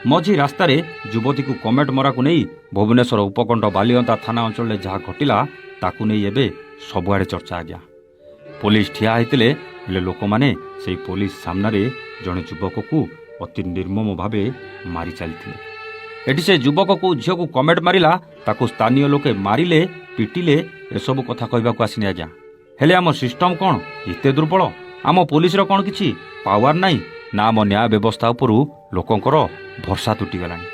ମଝି ରାସ୍ତାରେ ଯୁବତୀକୁ କମେଣ୍ଟ ମରାକୁ ନେଇ ଭୁବନେଶ୍ୱର ଉପକଣ୍ଠ ବାଲିଅନ୍ତା ଥାନା ଅଞ୍ଚଳରେ ଯାହା ଘଟିଲା, ତାକୁ ନେଇ ଏବେ ସବୁଆଡ଼େ ଚର୍ଚ୍ଚା ଆଜ୍ଞା। ପୋଲିସ ଠିଆ ହେଇଥିଲେ, ହେଲେ ଲୋକମାନେ ସେଇ ପୋଲିସ ସାମ୍ନାରେ ଜଣେ ଯୁବକକୁ ଅତି ନିର୍ମମ ଭାବେ ମାରି ଚାଲିଥିଲେ। ଏଠି ସେ ଯୁବକକୁ ଝିଅକୁ କମେଣ୍ଟ ମାରିଲା, ତାକୁ ସ୍ଥାନୀୟ ଲୋକେ ମାରିଲେ, ପିଟିଲେ, ଏସବୁ କଥା କହିବାକୁ ଆସିନି ଆଜ୍ଞା। ହେଲେ ଆମ ସିଷ୍ଟମ କ'ଣ ଏତେ ଦୁର୍ବଳ? ଆମ ପୋଲିସର କ'ଣ କିଛି ପାୱାର ନାହିଁ, ନା ଆମ ନ୍ୟାୟ ବ୍ୟବସ୍ଥା ଉପରୁ ଲୋକଙ୍କର ଭରସା ତୁଟିଗଲାଣି?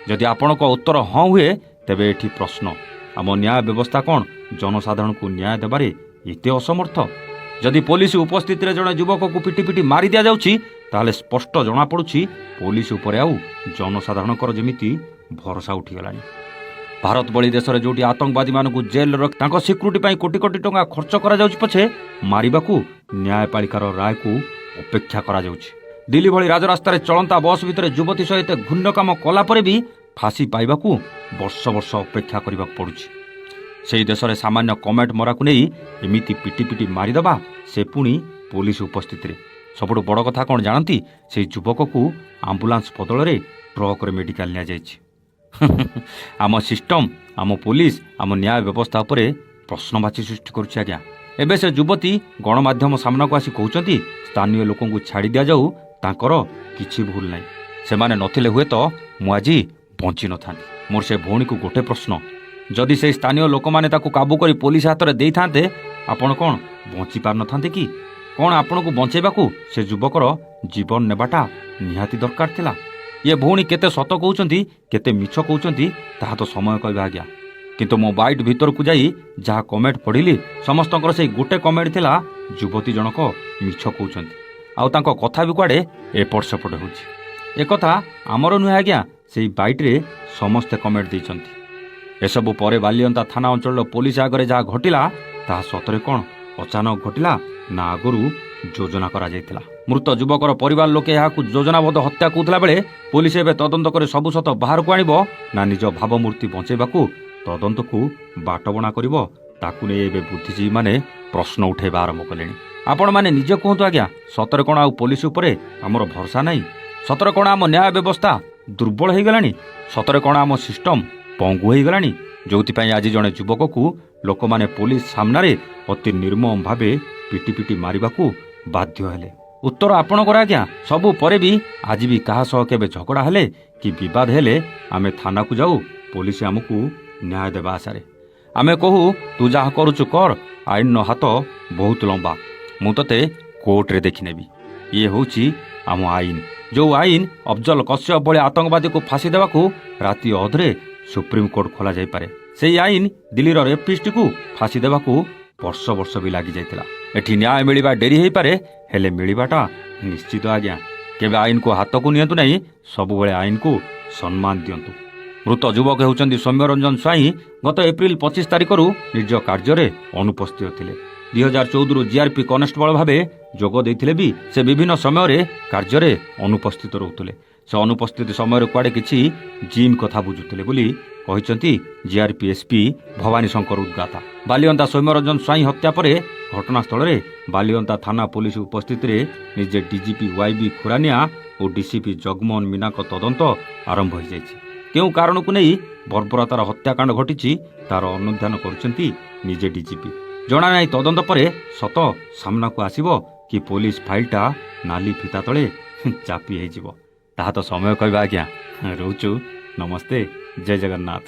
ଯଦି ଆପଣଙ୍କ ଉତ୍ତର ହଁ ହୁଏ, ତେବେ ଏଠି ପ୍ରଶ୍ନ, ଆମ ନ୍ୟାୟ ବ୍ୟବସ୍ଥା କ'ଣ ଜନସାଧାରଣଙ୍କୁ ନ୍ୟାୟ ଦେବାରେ ଏତେ ଅସମର୍ଥ? ଯଦି ପୋଲିସ ଉପସ୍ଥିତିରେ ଜଣେ ଯୁବକକୁ ପିଟି ପିଟି ମାରି ଦିଆଯାଉଛି, ତାହେଲେ ସ୍ପଷ୍ଟ ଜଣାପଡ଼ୁଛି, ପୋଲିସ ଉପରେ ଆଉ ଜନସାଧାରଣଙ୍କର ଯେମିତି ଭରସା ଉଠିଗଲାଣି। ଭାରତ ଭଳି ଦେଶରେ ଯେଉଁଠି ଆତଙ୍କବାଦୀମାନଙ୍କୁ ଜେଲରେ ରଖି ତାଙ୍କ ସିକ୍ୟୁରିଟି ପାଇଁ କୋଟି କୋଟି ଟଙ୍କା ଖର୍ଚ୍ଚ କରାଯାଉଛି ପଛେ, ମାରିବାକୁ ନ୍ୟାୟପାଳିକାର ରାୟକୁ ଅପେକ୍ଷା କରାଯାଉଛି, ଦିଲ୍ଲୀ ଭଳି ରାଜରାସ୍ତାରେ ଚଳନ୍ତା ବସ୍ ଭିତରେ ଯୁବତୀ ସହିତ ଘୃଣ୍ୟ କାମ କଲା ପରେ ବି ଫାଶୀ ପାଇବାକୁ ବର୍ଷ ବର୍ଷ ଅପେକ୍ଷା କରିବାକୁ ପଡ଼ୁଛି, ସେହି ଦେଶରେ ସାମାନ୍ୟ କମେଣ୍ଟ ମରାକୁ ନେଇ ଏମିତି ପିଟି ପିଟି ମାରିଦେବା, ସେ ପୁଣି ପୋଲିସ ଉପସ୍ଥିତିରେ। ସବୁଠୁ ବଡ଼ କଥା କ'ଣ ଜାଣନ୍ତି? ସେଇ ଯୁବକକୁ ଆମ୍ବୁଲାନ୍ସ ବଦଳରେ ଟ୍ରକରେ ମେଡ଼ିକାଲ ନିଆଯାଇଛି। ଆମ ସିଷ୍ଟମ, ଆମ ପୋଲିସ, ଆମ ନ୍ୟାୟ ବ୍ୟବସ୍ଥା ଉପରେ ପ୍ରଶ୍ନବାଚୀ ସୃଷ୍ଟି କରୁଛି ଆଜ୍ଞା। ଏବେ ସେ ଯୁବତୀ ଗଣମାଧ୍ୟମ ସାମ୍ନାକୁ ଆସି କହୁଛନ୍ତି, ସ୍ଥାନୀୟ ଲୋକଙ୍କୁ ଛାଡ଼ି ଦିଆଯାଉ, ତାଙ୍କର କିଛି ଭୁଲ ନାହିଁ, ସେମାନେ ନଥିଲେ ହୁଏତ ମୁଁ ଆଜି ବଞ୍ଚି ନଥାନ୍ତି। ମୋର ସେ ଭଉଣୀକୁ ଗୋଟେ ପ୍ରଶ୍ନ, ଯଦି ସେଇ ସ୍ଥାନୀୟ ଲୋକମାନେ ତାକୁ କାବୁ କରି ପୋଲିସ ହାତରେ ଦେଇଥାନ୍ତେ, ଆପଣ କ'ଣ ବଞ୍ଚି ପାରିନଥାନ୍ତେ କି? କ'ଣ ଆପଣଙ୍କୁ ବଞ୍ଚେଇବାକୁ ସେ ଯୁବକର ଜୀବନ ନେବାଟା ନିହାତି ଦରକାର ଥିଲା? ଇଏ ଭଉଣୀ କେତେ ସତ କହୁଛନ୍ତି, କେତେ ମିଛ କହୁଛନ୍ତି, ତାହା ତ ସମୟ କହିବା ଆଜ୍ଞା। କିନ୍ତୁ ମୋ ବାଇଟ୍ ଭିତରକୁ ଯାଇ ଯାହା କମେଣ୍ଟ ପଢ଼ିଲି, ସମସ୍ତଙ୍କର ସେଇ ଗୋଟେ କମେଣ୍ଟ ଥିଲା, ଯୁବତୀ ଜଣକ ମିଛ କହୁଛନ୍ତି ଆଉ ତାଙ୍କ କଥା ବି କୁଆଡ଼େ ଏପଟ ସେପଟ ହେଉଛି। ଏକଥା ଆମର ନୁହେଁ ଆଜ୍ଞା, ସେଇ ବାଇଟ୍ରେ ସମସ୍ତେ କମେଣ୍ଟ ଦେଇଛନ୍ତି। ଏସବୁ ପରେ ବାଲିଅନ୍ତା ଥାନା ଅଞ୍ଚଳର ପୋଲିସ ଆଗରେ ଯାହା ଘଟିଲା, ତାହା ସତରେ କ'ଣ ଅଚାନକ ଘଟିଲା, ନା ଆଗରୁ ଯୋଜନା କରାଯାଇଥିଲା? ମୃତ ଯୁବକର ପରିବାର ଲୋକେ ଏହାକୁ ଯୋଜନାବଦ୍ଧ ହତ୍ୟା କହୁଥିଲା ବେଳେ, ପୋଲିସ ଏବେ ତଦନ୍ତ କରି ସବୁ ସତ ବାହାରକୁ ଆଣିବ, ନା ନିଜ ଭାବମୂର୍ତ୍ତି ବଞ୍ଚେଇବାକୁ ତଦନ୍ତକୁ ବାଟବଣା କରିବ, ତାକୁ ନେଇ ଏବେ ବୁଦ୍ଧିଜୀବୀମାନେ ପ୍ରଶ୍ନ ଉଠାଇବା ଆରମ୍ଭ କଲେଣି। ଆପଣମାନେ ନିଜେ କୁହନ୍ତୁ ଆଜ୍ଞା, ସତରେ କ'ଣ ଆଉ ପୋଲିସ ଉପରେ ଆମର ଭରସା ନାହିଁ? ସତରେ କ'ଣ ଆମ ନ୍ୟାୟ ବ୍ୟବସ୍ଥା ଦୁର୍ବଳ ହେଇଗଲାଣି? ସତରେ କ'ଣ ଆମ ସିଷ୍ଟମ ପଙ୍ଗୁ ହେଇଗଲାଣି, ଯେଉଁଥିପାଇଁ ଆଜି ଜଣେ ଯୁବକକୁ ଲୋକମାନେ ପୋଲିସ ସାମ୍ନାରେ ଅତି ନିର୍ମମ ଭାବେ ପିଟି ପିଟି ମାରିବାକୁ ବାଧ୍ୟ ହେଲେ? ଉତ୍ତର ଆପଣଙ୍କର ଆଜ୍ଞା। ସବୁ ପରେ ବି ଆଜି ବି କାହା ସହ କେବେ ଝଗଡ଼ା ହେଲେ କି ବିବାଦ ହେଲେ ଆମେ ଥାନାକୁ ଯାଉ ପୋଲିସ ଆମକୁ ନ୍ୟାୟ ଦେବା ଆଶାରେ। ଆମେ କହୁ, ତୁ ଯାହା କରୁଛୁ କର, ଆଇନର ହାତ ବହୁତ ଲମ୍ବା, ମୁଁ ତତେ କୋର୍ଟରେ ଦେଖିନେବି। ଇଏ ହେଉଛି ଆମ ଆଇନ, ଯେଉଁ ଆଇନ ଅଫଜଲ କଶ୍ୟପ ଭଳି ଆତଙ୍କବାଦୀକୁ ଫାଶୀ ଦେବାକୁ ରାତି ଅଧରେ ସୁପ୍ରିମକୋର୍ଟ ଖୋଲାଯାଇପାରେ, ସେଇ ଆଇନ ଦିଲ୍ଲୀର ରେପିଷ୍ଟକୁ ଫାଶୀ ଦେବାକୁ ବର୍ଷ ବର୍ଷ ବି ଲାଗିଯାଇଥିଲା। ଏଠି ନ୍ୟାୟ ମିଳିବା ଡେରି ହେଇପାରେ, ହେଲେ ମିଳିବାଟା ନିଶ୍ଚିତ ଆଜ୍ଞା। କେବେ ଆଇନକୁ ହାତକୁ ନିଅନ୍ତୁ ନାହିଁ, ସବୁବେଳେ ଆଇନକୁ ସମ୍ମାନ ଦିଅନ୍ତୁ। ମୃତ ଯୁବକ ହେଉଛନ୍ତି ସୌମ୍ୟରଞ୍ଜନ ସ୍ୱାଇଁ। ଗତ ଏପ୍ରିଲ 25 ତାରିଖରୁ ନିଜ କାର୍ଯ୍ୟରେ ଅନୁପସ୍ଥିତ ଥିଲେ। 2014ରୁ ଜିଆର୍ପି କନେଷ୍ଟବଳ ଭାବେ ଯୋଗ ଦେଇଥିଲେ ବି ସେ ବିଭିନ୍ନ ସମୟରେ କାର୍ଯ୍ୟରେ ଅନୁପସ୍ଥିତ ରହୁଥିଲେ। ସେ ଅନୁପସ୍ଥିତି ସମୟରେ କୁଆଡ଼େ କିଛି ଜିମ୍ କଥା ବୁଝୁଥିଲେ ବୋଲି କହିଛନ୍ତି ଜିଆର୍ପି ଏସ୍ପି ଭବାନୀ ଶଙ୍କର ଉଦ୍ଗାତା। ବାଲିଅନ୍ତା ସୌମ୍ୟରଞ୍ଜନ ସ୍ୱାଇଁ ହତ୍ୟା ପରେ ଘଟଣାସ୍ଥଳରେ ବାଲିଅନ୍ତା ଥାନା ପୋଲିସ ଉପସ୍ଥିତିରେ ନିଜେ ଡିଜିପି ୱାଇବି ଖୁରାନିଆ ଓ ଡିସିପି ଜଗମୋହନ ମୀନାଙ୍କ ତଦନ୍ତ ଆରମ୍ଭ ହୋଇଯାଇଛି। କେଉଁ କାରଣକୁ ନେଇ ବର୍ବରତାର ହତ୍ୟାକାଣ୍ଡ ଘଟିଛି, ତାର ଅନୁଧ୍ୟାନ କରୁଛନ୍ତି ନିଜେ ଡିଜିପି। ଜଣା ନାହିଁ, ତଦନ୍ତ ପରେ ସତ ସାମ୍ନାକୁ ଆସିବ କି ପୋଲିସ ଫାଇଲଟା ନାଲି ଫିତା ତଳେ ଚାପି ହେଇଯିବ, ତାହା ତ ସମୟ କହିବା ଆଜ୍ଞା। ରହୁଛୁ, ନମସ୍ତେ, ଜୟ ଜଗନ୍ନାଥ।